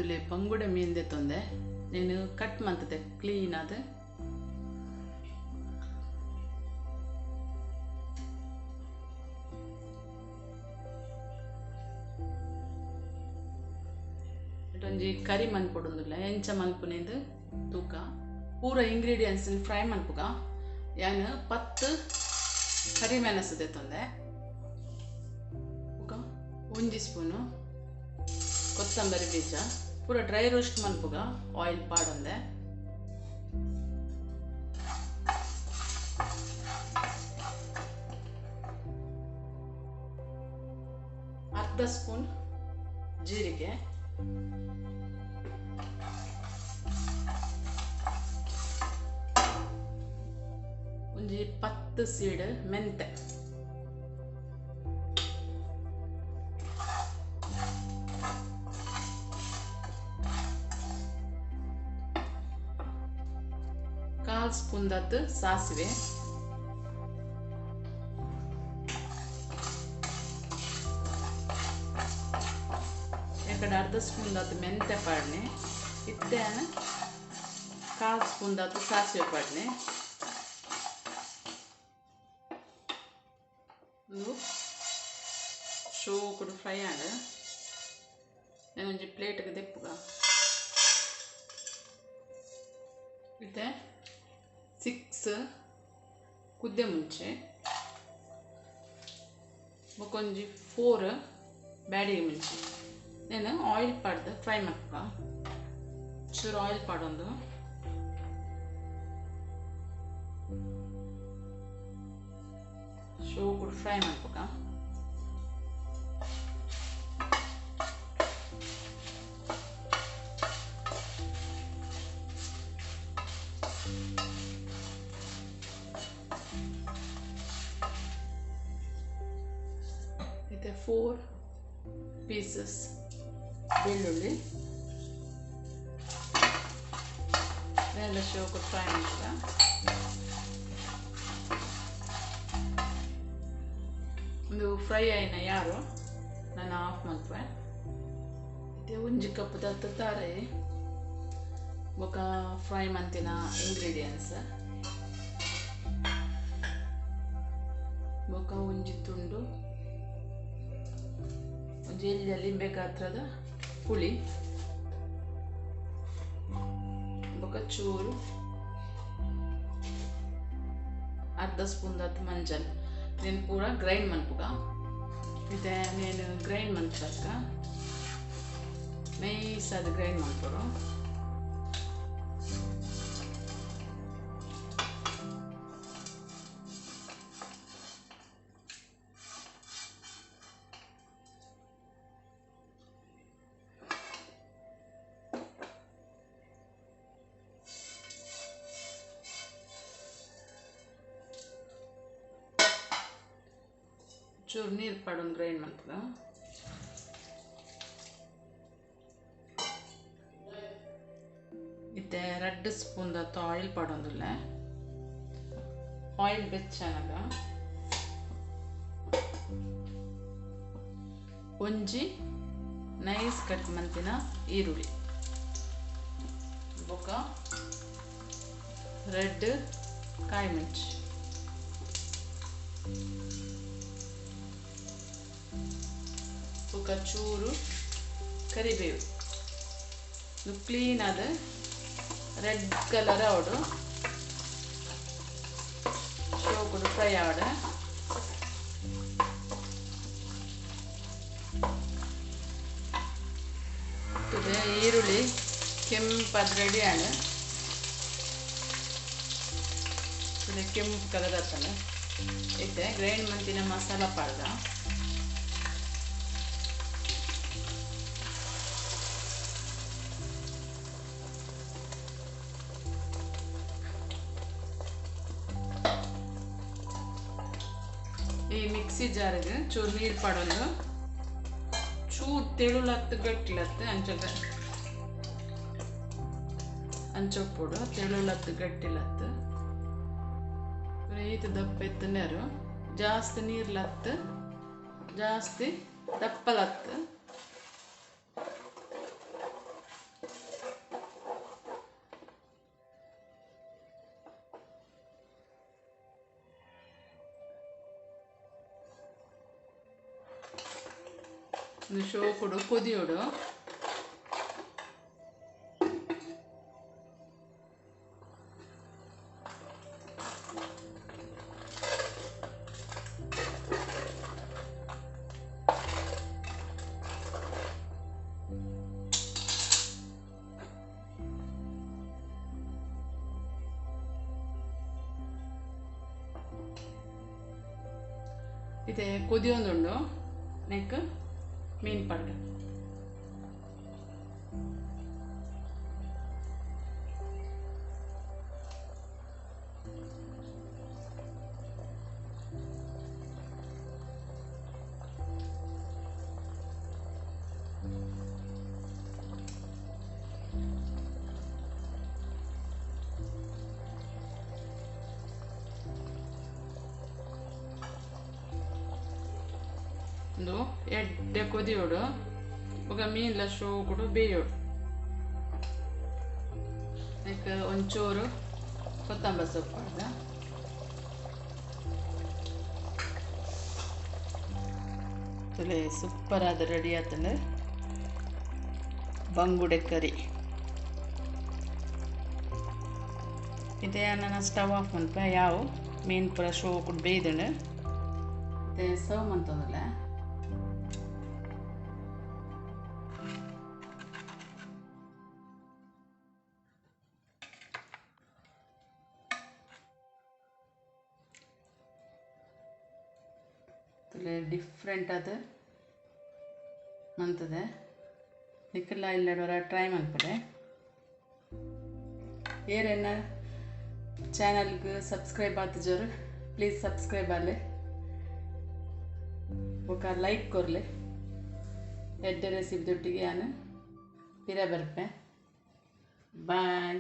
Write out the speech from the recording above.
ತುಲೆ ಬಂಗುಡೆ ಮೀನ್ ತೊಂದೆ నేను ಕಟ್ ಮಂತದೆ ಕ್ಲೀನ್ ಆದ ಒಂಜಿ ಕರಿ ಮನ್ಪೊಡುಂದುಲ್ಲ ಎಂಚ ಮನ್ಪುನೇಂದು ತೂಕ ಪೂರ ಇಂಗ್ರೀಡಿಯೆಂಟ್ಸ್ ಫ್ರೈ ಮನ್ಪುಗ ಯಾನ್ 10 ಕರಿ ಮೆಣಸು ದೆತ್ತೊಂದೆ ಬೊಕ 1 ಸ್ಪೂನು ಕೊತ್ತಂಬರಿ ಬೀಜ ಪೂರ ಡ್ರೈ ರೋಸ್ಟ್ ಮನ್ಪುಗ ಆಯಿಲ್ ಪಾಡೊಂದೆ ಅರ್ಧ ಸ್ಪೂನ್ ಜೀರಿಗೆ ಒಂಜಿ 10 ಸೀಡ್ ಮೆಂತೆ ಕಾಲ್ ಸ್ಪೂನ್ ದತ್ತು ಸಾಸಿವೆ ಎಕಡೆ ಅರ್ಧ ಸ್ಪೂನ್ ದತ್ತು ಮೆಂತೆ ಪಾಡ್ನೆ ಇತ್ತೇನ ಕಾಲ್ ಸ್ಪೂನ್ ದತ್ತು ಸಾಸಿವೆ ಪಾಡ್ನೆ ಶೋಕುಡು ಫ್ರೈ ಆಂಡ್ నేనొంజి ಪ್ಲೇಟ್ಗೆ ದೆಪ್ಪುಗ ಇತ್ತೆ 6 ಕುದ್ದೆ ಮುಂಚೆ ಬೊಕೊಂಜಿ 4 ಬ್ಯಾಡಿಗೆ ಮುಂಚೆ నేను ಆಯಿಲ್ ಪಾಡ್ದು ಫ್ರೈ ಮನ್ಪುಗ ಚೂರು ಆಯಿಲ್ ಪಾಡೊಂದು ಶೋಕುಡು ಫ್ರೈ ಮನ್ಪುಗ ಇದೆ 4 ಪೀಸಸ್ ಬೆಳ್ಳುಳ್ಳಿ ಎಲ್ಲ ಶೋಕುಡು ಫ್ರೈ ಮನ್ಪುಗ ಒಂದು ಫ್ರೈ ಆಯಿನ ಯಾರು ನಾನು ಆಫ್ ಮನ್ಪುವೆ ಇದೆ ಒಂಜಿ ಕಪ್ ದತ್ತ ತಾರೆ ಬೊಕ ಫ್ರೈ ಮಂತಿನ ಇಂಗ್ರೀಡಿಯೆಂಟ್ಸ್ ಬೊಕ ಒಂಜಿ ತುಂಡು ಒಂಜಿ ಎಲ್ಯ ಲಿಂಬೆ ಗಾತ್ರದ ಪುಳಿ ಬೊಕ ಚೂರು ಅರ್ಧ ಸ್ಪೂನ್ ದತ್ತ ಮಂಜಲ್ నేను ಪೂರ ಗ್ರೈಂಡ್ ಮನ್ಪುಗ ಇದೆ నేను ಗ್ರೈಂಡ್ ಮನ್ಪಕ್ಕ ನೈಸಾದ ಗ್ರೈಂಡ್ ಮನ್ಪೊಡು ಚೂರು ನೀರು ಪಾಡೊಂದು ಗ್ರೈಂಡ್ ಮನ್ಪುಗ ಇತ್ತೆ 2 ಸ್ಪೂನ್ ದತ್ತ ಆಯಿಲ್ ಪಾಡೊಂದುಲ್ಲ ಆಯಿಲ್ ಬೆಚ್ಚನಗ ಒಂಜಿ ನೈಸ್ ಕಟ್ ಮಂತಿನ ಈರುಳ್ಳಿ ಬೊಕ ರೆಡ್ ಕಾಯಿ ಮಿರ್ಚಿ ಬೊಕ ಚೂರು ಕರಿಬೇವು ಕ್ಲೀನ್ ಆದ ರೆಡ್ ಕಲರ್ ಆವಡು ಶೋಕುಡು ಫ್ರೈ ಆವಡು ಈರುಳ್ಳಿ ಕೆಂಪಾದ ರೆಡಿ ಆಂಡ್ ಕೆಂಪು ಕಲರ್ ಆತಂಡ ಇತ್ತೆ ಗ್ರೈಂಡ್ ಮಂತಿನ ಮಸಾಲ ಪಾಡ್ದ ಈ ಮಿಕ್ಸಿ ಜಾರಿಗೆ ಚೂರು ನೀರು ಪಾಡೊಂದು ಚೂರು ತೆಳುಲತ್ತು ಗಟ್ಟಿಲತ್ತು ಅಂಚ ಅಂಚೊಪ್ಪೊಡು ತೆಳುಲತ್ತು ಗಟ್ಟಿಲತ್ತು ಈತ ದಪ್ಪ ಎತ್ತನೇರು ಜಾಸ್ತಿ ನೀರ್ಲತ್ತು ಜಾಸ್ತಿ ದಪ್ಪಲತ್ತು ಶೋಕುಡು ಕೊದಿಯೋಡು ಇದೆ ಕೊದಿಯೊಂದುಂಡು ನೆಕ್ ಮೀನು ಪಡ್ಡು ಒಂದು ಎಡ್ಡೆ ಕೊದಿಯೋಡು ఒక ಮೀನ್ಲ ಶೋಕುಡು ಬೇಯೋಡು ಅದಕ್ಕೆ ಒಂಚೂರು ಕೊತ್ತಂಬರಿ ಸೊಪ್ಪು ಹಾಕ್ದೆ. ಸೂಪರ್ ಆದ ರೆಡಿ ಆತಂದ್ರೆ ಬಂಗುಡೆ ಕರಿ. ಇದೇ ನನ್ನ ಸ್ಟವ್ ಆಫ್ ಮನ್ಪ ಯಾವ ಮೀನು ಪೂರ ಶೋಕುಡು ಬೇಯ್ದಂಡು ಸರ್ವ್ ಮಂತಂದಲ್ಲ. ಡಿಫ್ರೆಂಟ್ ಅದು ಮಂತದೆ ನಿಕ್ಕಲ್ಲ ಇಲ್ಲಡೋರ ಟ್ರೈ ಮನ್ಪಡೆ. ಏರೇನ ಚಾನಲ್ಗೆ ಸಬ್ಸ್ಕ್ರೈಬ್ ಆತಜೋರು ಪ್ಲೀಸ್ ಸಬ್ಸ್ಕ್ರೈಬ್ ಆಗಲಿ, ಬೊಕ ಲೈಕ್ ಕೊರ್ಲೆ. ಎಡ್ಡೆ ರೆಸಿಪಿ ದೊಟ್ಟಿಗೆ ನಾನು ಪಿರ ಬರ್ಪೆ. ಬಾಯ್.